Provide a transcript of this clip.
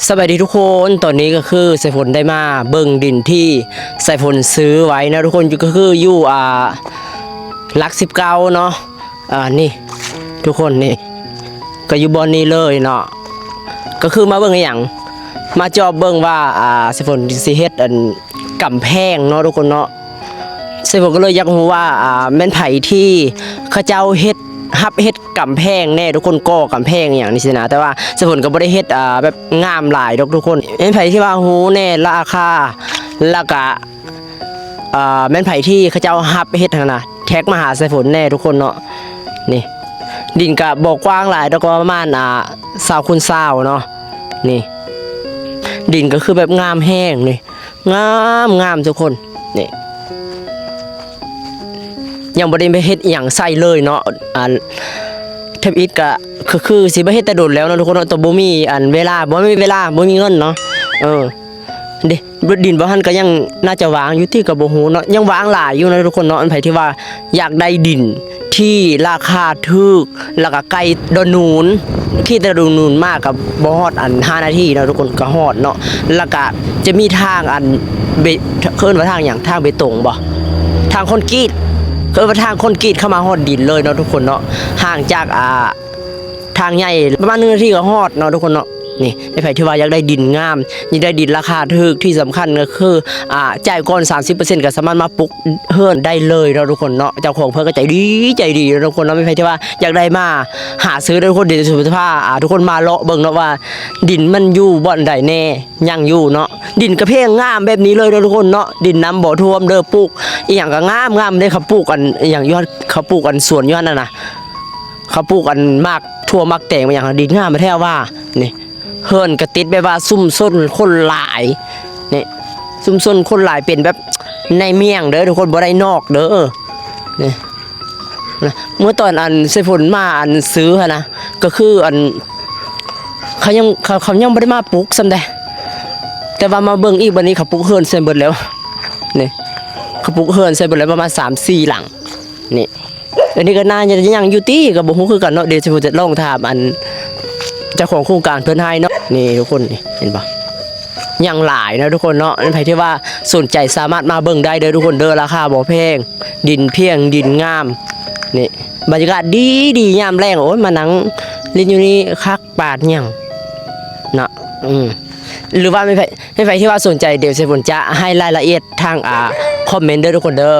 ສະບາຍດີທຸກຄົນ ຕອນນີ້ກໍຄືສາຍຝົນໄດ້ມາເບິ່ງດິນທີ່ສາຍຝົນຊື້ໄວ້ນະທຸກຄົນ ກໍຄືຢູ່ ອ່າ ຫຼັກສິບເກົ້າເນາະ ອ່າ ນີ້ທຸກຄົນ ນີ້ ກໍຢູ່ບ່ອນນີ້ເລີຍເນາະ ກໍຄືມາເບິ່ງອີ່ຫຍັງ ມາຈອບເບິ່ງວ່າ ອ່າ ສາຍຝົນຊິເຮັດອັນກຳແພງເນາະທຸກຄົນເນາະ. ສາຍຝົນກໍເລີຍຢາກຮູ້ວ່າ ອ່າ ແມ່ນໃຜທີ່ເຂົາເຈົ້າເຮັດ ຮັບເຮັດກຳແພງແດ່ທຸກຄົນ ກໍ່ກຳແພງອີ່ຫຍັງນີ້ຊີ້ນະ ແຕ່ວ່າສາຍຝົນກໍບໍ່ໄດ້ເຮັດ ອ່າ ແບບງາມຫຼາຍດອກທຸກຄົນ ແມ່ນໃຜທີ່ວ່າຮູ້ແດ່ລາຄາ ແລ້ວກະ ອ່າ ແມ່ນໃຜທີ່ເຂົາເຈົ້າຮັບເຮັດຫັ້ນນະ ແທັກມາຫາສາຍຝົນແດ່ທຸກຄົນເນາະ. ນີ້ ດິນກະບໍ່ກວ້າງຫຼາຍດອກ ກໍປະມານ ອ່າ ຊາວຄູນຊາວເນາະ. ນີ້ ດິນກໍຄືແບບງາມແຮງນີ້ ງາມ ງາມທຸກຄົນ ນີ້ ຍັງບໍ່ໄດ້ໄປເຮັດອີ່ຫຍັງໃສ່ເລີຍເນາະ ອັນ ທຳອິດກະ ຄື ຄືຊິມາເຮັດແຕ່ດົນແລ້ວເນາະທຸກຄົນເນາະ ແຕ່ບໍ່ມີອັນເວລາ ບໍ່ມີເວລາ ບໍ່ມີເງິນເນາະ ເອີ ເດ້ ດິນບ່ອນຫັ້ນກໍຍັງໜ້າຈະວ່າງຢູ່ຕິ ກໍບໍ່ຮູ້ເນາະ ຍັງວ່າງຫຼາຍຢູ່ເນາະທຸກຄົນເນາະ. ອັນໃຜທີ່ວ່າຢາກໄດ້ດິນທີ່ລາຄາຖືກ ແລ້ວກໍໃກ້ດອນນູນ ຂີ່ແຕ່ດອນນູນມາກໍບໍ່ຮອດອັນຫ້ານາທີເນາະທຸກຄົນ ກໍຮອດເນາະ. ແລ້ວກໍຈະມີທາງອັນເບ ເອີ້ນວ່າທາງຫຍັງ ທາງເບຕົງບໍ່ ທາງຄອນກຣີດ ເອີ້ນວ່າທາງຄອນກຣີດເຂົ້າມາຮອດດິນເລີຍເນາະທຸກຄົນເນາະ ຫ່າງຈາກ ອ່າ ທາງໃຫຍ່ປະມານໜຶ່ງນາທີກໍຮອດເນາະທຸກຄົນເນາະ. ນີ້ ໃຜທີ່ວ່າຢາກໄດ້ດິນງາມ ຢາກໄດ້ດິນລາຄາຖືກ ທີ່ສຳຄັນກໍຄື ອ່າ ຈ່າຍກ່ອນສາມສິບເປີເຊັນ ກໍສາມາດມາປຸກເຮືອນໄດ້ເລີຍເນາະທຸກຄົນເນາະ. ເຈົ້າຂອງເພິ່ນກໍໃຈດີ ໃຈດີເນາະທຸກຄົນເນາະ. ແມ່ນໃຜທີ່ວ່າຢາກໄດ້ມາຫາຊື້ເດີທຸກຄົນ ດຽວຊິພາ ອ່າ ທຸກຄົນມາເລາະເບິ່ງເນາະວ່າດິນມັນຢູ່ບ່ອນໃດແດ່ ຍັງຢູ່ເນາະ. ດິນກະແພງງາມແບບນີ້ເລີຍເດີທຸກຄົນເນາະ ດິນນ້ຳບໍ່ຖ້ວມເດີ ປູກອີ່ຫຍັງກະງາມໆເດ້. ເຂົາປູກອັນອີ່ຫຍັງຢູ່ຫັ້ນ ເຂົາປູກອັນສວນຢູ່ຫັ້ນນະ ເຂົາປູກອັນໝາກຖົ່ວໝາກແຕງ ອີ່ຫຍັງ ດິນງາມແທ້ວ່າ. ນີ້ ເຮືອນກະຕິດແບບວ່າຊຸມຊົນຄົນຫຼາຍ ນີ້ ຊຸມຊົນຄົນຫຼາຍ ເປັນແບບໃນເມືອງເດີທຸກຄົນ ບໍ່ໄດ້ນອກເດີ. ນີ້ ນະ ເມື່ອຕອນອັນສາຍຝົນມາອັນຊື້ຫັ້ນນະ ກໍຄືອັນ ເຂົາຍັງ ເຂົາ ເຂົາຍັງບໍ່ໄດ້ມາປຸກຊ້ຳໃດ ແຕ່ວ່າມາເບິ່ງອີກ ບັດນີ້ເຂົາປຸກເຮືອນໃສ່ເບິດແລ້ວ. ນີ້ ເຂົາປຸກເຮືອນໃສ່ເບິດແລ້ວປະມານສາມສີ່ຫຼັງ. ນີ້ ອັນນີ້ກໍໜ້າຈະຍັງຢູ່ຕິ ກໍບໍ່ຮູ້ຄືກັນເນາະ. ດຽວຊິຈະລອງຖາມອັນເຈົ້າຂອງໂຄງການເພິ່ນໃຫ້ເນາະ. ນີ້ທຸກຄົນ ນີ້ເຫັນບໍ່ ຍັງຫຼາຍເນາະທຸກຄົນເນາະ. ໃຜທີ່ວ່າສົນໃຈສາມາດມາເບິ່ງໄດ້ເດີທຸກຄົນເດີ ລາຄາບໍ່ແພງ ດິນພຽງ ດິນງາມ. ນີ້ ບັນຍາກາດດີໆ ຍາມແລງ ໂອ້ຍ ມານັ່ງຫຼິ້ນຢູ່ນີ້ຄັກປານຫຍັງເນາະ. ອືມ ຫຼືວ່າແມ່ນໃຜ ແມ່ນໃຜທີ່ວ່າສົນໃຈ ດຽວສາຍຝົນຈະໃຫ້ລາຍລະອຽດທາງ ອ່າ ຄອມເມັນເດີທຸກຄົນເດີ.